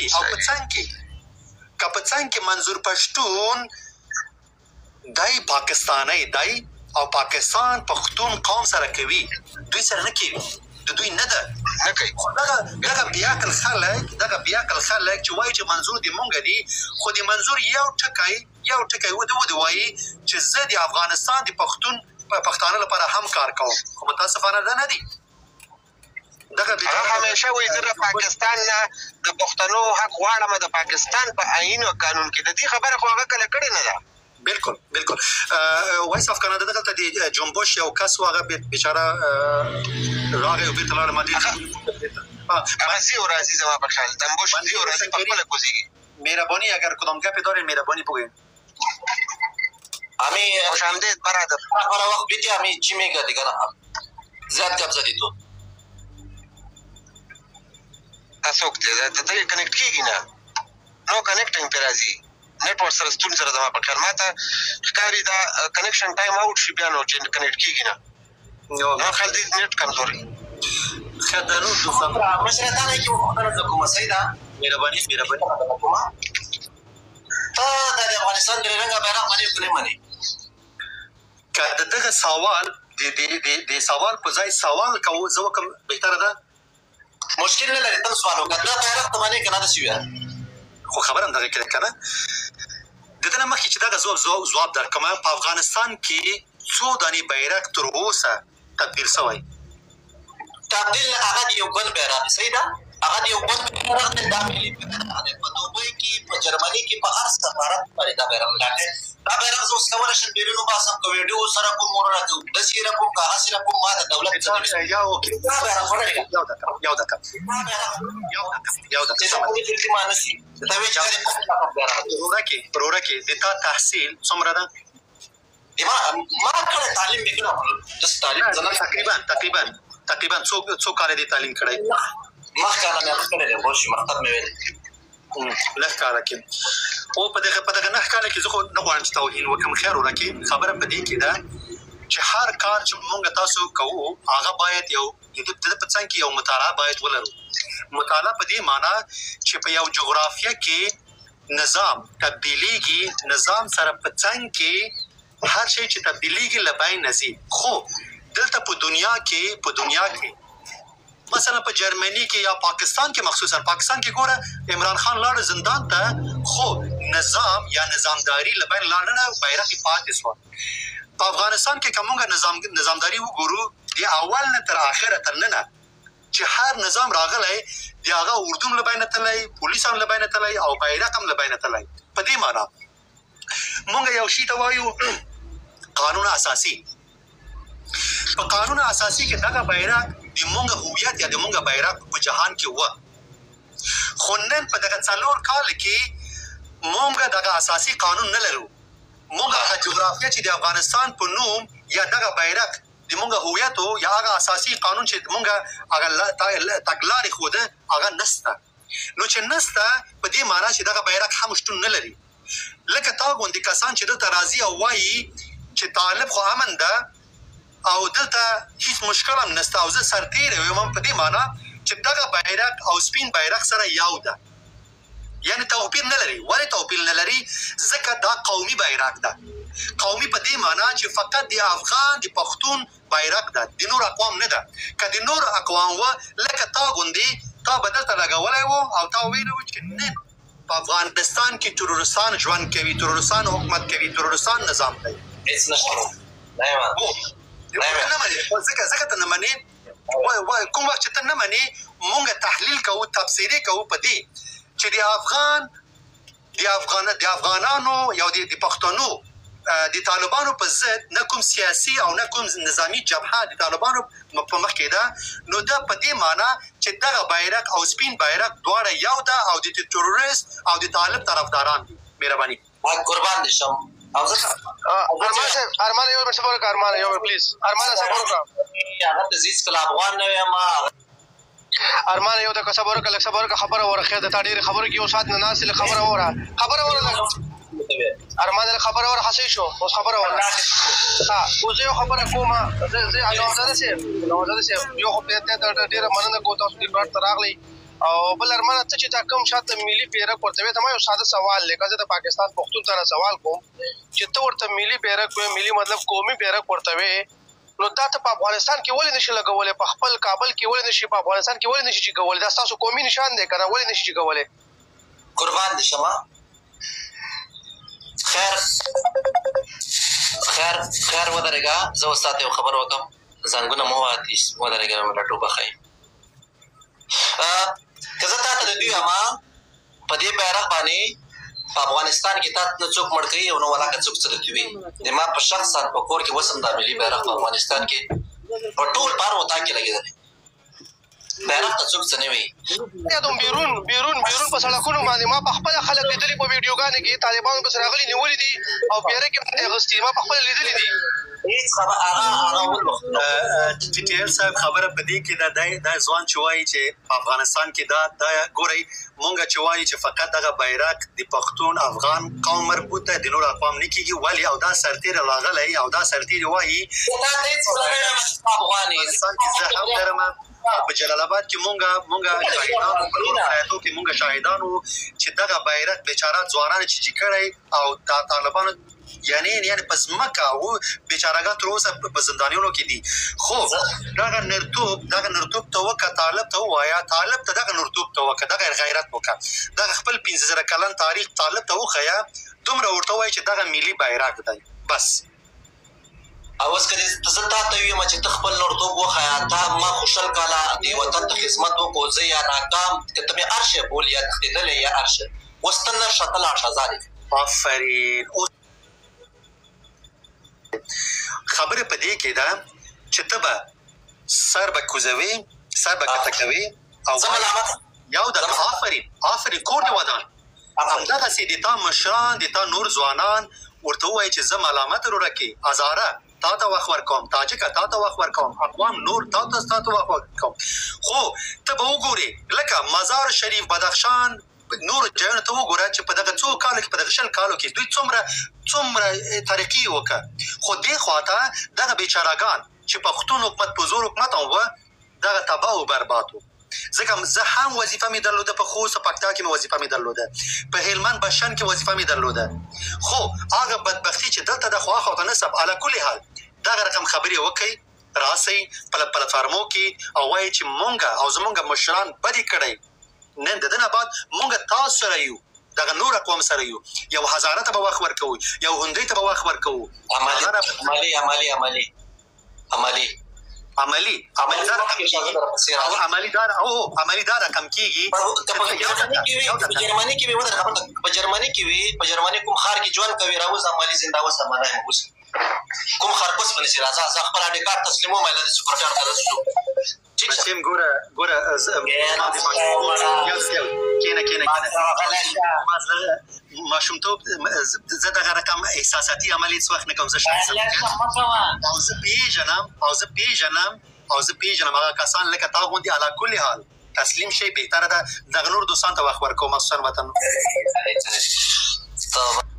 کوي. او په څنګ کې که په څنګ کې منظور پښتون دی، پاکستانی دی او پاکستان پښتون قوم سره کوي، دوی سره نه کوي، د دوی نه ده. نه کوي. خو دغه بیاکل خلک، دغه بیاکل خلک چې وایي چې منظور د مونږ دي، خو د منظور یو ټکی، یو ټکی ودې وایي چې زه د افغانستان د پښتون پښتانه لپاره هم کار کوم، خو متاسفانه دا نه دي. دغه هغه همیشه وایي زه د پاکستان نه د پښتنو حق غواړم، د پاکستان په آئین او قانون کې. د دې خبره خو هغه کله کړې نه ده. بالکل بالکل. وایس اف کاناډا دغلته د جنبش یو کس و، هغه بیچاره راغی او بیرته لاړ. ما ډېر هغه ځي او راځي، زما په خیال جنبش ځي او راځي، په خپله کوزېږي. مهرباني اگر کدام گپی دارین مهرباني بگوین. امی خوش آمدید برادر. هر وخت بیتی امی چی میگه دیگه، نه زیاد گپ زدی تو. دا څوک دی؟ د دې connect کېږي نه، no connecting پرې راځي، نېټ ورسره ستونزه سره. زما په خیال ماته ښکاري دا connection time out شي، بیا نو چې connect کېږي نه. نو خیال دې نېټ کمزوري. خیر د نور دوستان. مشره تا نه کې وپوښتنه زه کومه، صحیح ده؟ مهرباني مهرباني. کومه ته د افغانستان درې رنګه بیرغ منې که نه منې؟ که د دغه سوال د د د د سوال په ځای سوال کوو زه وکم بهتره ده. مشکل نه لري، تل سوال وکړه. دا بیرغ ته منې که نه داسې ویه؟ خو خبره هم دغه کې ده که نه. د ده نه مخکې چې دغه ځواب درکړم، په افغانستان کې څو دانې بیرغ تر اوسه تبدیل شوی؟ تبدیل نه، هغه د یو ګوند بیرغ دی، صحیح ده؟ هغه د یو ګوند بیرغ دی، دا ملي بیرغ دی. په دوبۍ کې، په جرمني کې، په هر سفارت باندې دا بیرغ دی. دا بیرغ زه اوس کولی شم بیرون وباسم، که ویډیو سره کوم وروره، که داسې یې راکوم که هغسې راکوم، ما د دولت څه نه. یا okay. دا بیرغ وړی. یو دقیقه، یو دقیقه، دا بیرغ یو دقیقه، یو دقیقه. چې ته ما نه شي ته وایې چې دا بیرغ دی. رورکې رورکې، د تا تحصیل څومره ده؟ ما کړی تعلیم مې کړی، داسې تعلیم زه نه. تقریبا تقریبا تقریبا څو کاله دې تعلیم کړی؟ مخ کاله مې هغه کړی دی، خوش مکتب مې ویلی. 9 کاله کې او په دغه 9 کاله کې زه خو نه غواړم چې توهین وکړم. خیر ورکې، خبره په دې کې ده چې هر کار چې مونږ تاسو کوو هغه باید یو د ده په څنګ کې یو مطالعه باید ولرو. مطالعه په دې معنی چې په یو جغرافیه کې نظام تبدیلیږي، نظام سره په څنګ کې هر شی چې تبدیلیږي له بین نه ځي. خو دلته په دنیا کې مثلا په جرمني کې یا پاکستان کې، مخصوصا پاکستان کې ګوره، عمران خان لاړ زندان ته، خو نظام یا نظامداري له بین لاړه نه، بیرغ یې پاتې سوه. په افغانستان کې که موږ نظامداري وګورو، د اول نه تر اخره تر ننه چې هر نظام راغلی، د هغه اردو هم له بینه تللی، پولیس هم له بینه تللی او بیرغ هم له بینه تللی. په دې معنا موږ یو شي ته وایو قانون اساسي. په قانون اساسي کې دغه بیرغ د مونږ هویت یا د مونږ بیرغ په جهان کې و، خو نن په دغه 4 کال کې مونږ دغه اساسي قانون نه لرو. مونږ هغه جغرافیه چې د افغانستان په نوم یا دغه بیرغ د مونږ هویت یا هغه اساسي قانون چې مونږ هغه تګلارې ښوده هغه نسته. نو چې نسته، په دې معنا چې دغه بیرغ هم شتون نه لري. لکه تا غوندې کسان چې دلته راځي او وایي چې طالب خو امن ده او دلته هیڅ مشکل هم نسته او زه سرتیری یم، په دې معنا چې دغه بیرغ او سپین بیرغ سره یو ده، یعنی توپیر نه لري. ولې توپیر نه لري؟ ځکه دا قومي بیرغ ده. قومي په دې معنا چې فقط د افغان د پښتون بیرغ ده، د نور اقوام نه ده. که د نور اقوام و، لکه تا غوندې، تا به دلته لګولی و او تا ویلی و چې نن په افغانستان کې تروریستان ژوند کوي، تروریستان حکومت کوي، تروریستان نظام کوي. هیڅ نشته، نه. نه منې، ځکه ته نه منې. کوم وخت چې ته نه منې، مونږ تحلیل کوو، تبصرې کوو په دې چې د افغانانو یا د پښتنو د طالبانو په ضد نه کوم سیاسي او نه کوم نظامی جبهه د طالبانو په مخ کې ده. نو دا په دې معنی چې دغه بیرغ او سپین بیرغ دواړه یو ده او د تروریست او د طالب طرفداران دي. مهرباني. قربان دي شم او زه ارمان صاحب، ارمان، یو منټ صبر وکړه. ارمان، یو منټ please. ارمان، صبر وکړه. هغه ته هیڅ کله افغان نه یم. ارمان، یو دقیقه صبر وکړه، لږ صبر وکړه. خبره وره. خیر د تا ډېرې خبرو کې یو ساعت نه ناست. لږ خبره وره، خبره وره لږ. ارمان، لږ خبره وره. هسې شو، اوس خبره وره. ها، اوس یو خبره کومه. زه نوزاده صاحب، نوزاده صاحب، یو خو ته ډېره مننه کوم، تاسو دې پلاټ ته راغلی. او بل ارمانه ته چې دا کوم شاته ملي بیرغ ورته وې، ته ما یو ساده سوال دی، که زه د پاکستان پښتون ته سوال کوم چې ته ورته ملي بیرغ وې، ملي مطلب قومي بیرغ ورته وې، نو دا ته په افغانستان کې ولې نشي لګولی؟ په خپل کابل کې ولې نشي، په افغانستان کې ولې نشي جګولی؟ دا ستاسو قومي نشان دی که نه، ولې نشي جګولی؟ قربان دې شمه. خیر خیر خیر، ودرېږه، زه اوس تاته یو خبره وکړم. زنګونه مو وهه، ودرېږه، مې لټو بخښئ. که زه تاته د دوی یم، په دې بیرغ باندې په افغانستان کې تا نه څوک مړ کوي او نه ولاکه څوک څه درته وي. د ما په شخصا په کور کې اوس هم دا ملي بیرغ په افغانستان کې په ټول په هر وطن کې لګېدلی. بیرغ ته څوک څه نه وي. یادوم بیرون بیرون بیرون په سړکونو باندې ما په خپله خلک لیدلي، په ویډیوګانو کې طالبانو پسې راغلي، نیولي دي او بیرغ یې ترې اخیستي، ما په خپله لیدلي دي. هیڅ خبر هغه هغه اول وختونه. ټي ټي ایل صاحب، خبره په دې کې ده، دا ځوان چې وایي چې په افغانستان کې دا ګورئ، مونږ چې وایو چې فقط دغه بیرغ د پښتون افغان قوم مربوط ده، د نور اقوام نه کېږي، ولې؟ او دا سرتېری راغلی او دا سرتېری وایي تا ته هیڅ نه وایم چې ته افغان یې. افغانستان کې زه هم لرم، په جلال آباد کې مونږه شاهدان وو، په نورو ولایتو کې مونږ شاهدان وو چې دغه بیرغ بیچاره ځوانان چې جي کړی او دا طالبانو یعنی په ځمکه و بیچارهګان تر اوسه په زندانونو کې دي. خو دغه نرتوب ته وکه، طالب ته ووایه، طالب ته دغه نرتوب ته وکه، دغه غیرت وکه، دغه خپل 5000 کلن تاریخ طالب ته وښیه، دومره ورته وایي چې دغه ملي بیرغ دی، بس. او اوس که زه تا ته ووایم چې ته خپل نرتوب وښیه، تا ما خو 20 کاله دې وطن ته خدمت وکړو، زه یا ناکام که ته مې هر شی بولې، یا تښتېدلی یا هر شی، اوس ته نر شه، ته لاړ شه، ازاد یې. آفرین! اوس خبره په دې کې ده چې ته به سر به کوزوي، سر به کته کوي او زه ملامت یو د آفرین آفرین، کور دې ودان. همدغسې د تا مشران، د تا نور ځوانان ورته ووایي چې زه ملامت وروره کې هزاره تا ته وخت ورکوم، تاجکه تا ته وخت ورکوم، اقوام نور تا ته وخت ورکوم. خو ته به وګورې لکه مزار شریف، بدخشان، نور ځایونو ته وګوره چې په دغه څو کالو کې، په دغه 20 کالو کې دوی څومره څومره ترقي وکړه. خو دې خواته دغه بیچارهګان چې پښتون حکومت په زور حکومت هم وه، دغه تباه او برباد وو. ځکه زه هم وظیفه مې درلوده، په خوست پکتیا کې مې وظیفه مې درلوده، په هلمند بشن کې وظیفه مې درلوده، خو هغه بدبختی چې دلته د خو اخوا ته نسب. علی کل حال دغه رقم خبرې وکړئ، راسئ په پلټفارمو کې او وایي چې مونږ او زمونږ مشران بدې کړی، نن د دنه بعد مونږ تاسو سره یو، دغه نور اقوام سره یو، یو هزاره ته به وخت ورکوو، یو هندۍ ته به وخت ورکوو. عملی عملی عملی عملی عملی. عملی عملی دا رقم کیږي او عملی دا او عملی دا رقم کیږي. په جرمني کې وي، په جرمني کې وي، ودر خبر، په جرمني کې وي، په جرمني کوم ښار کې ژوند کوي، راوځه عملی، زنده اوسه. منای اوس کوم ښار کوس باندې راځه، زه خپل اډ کارت تسلیموم، له سکرټر ته رسو. ټیک شه ګوره ګوره، یو کینه کینه کینه، ماشومتوب زه دغه رقم احساساتي عمل هیڅ وخت نه کوم. زه شخصا او زه پیژنم هغه کسان لکه تا غوندې. علی کل حال تسلیم شي بهتره ده. دغه نور دوستان ته وخت ورکوم، مخصوصا وطن. توبه.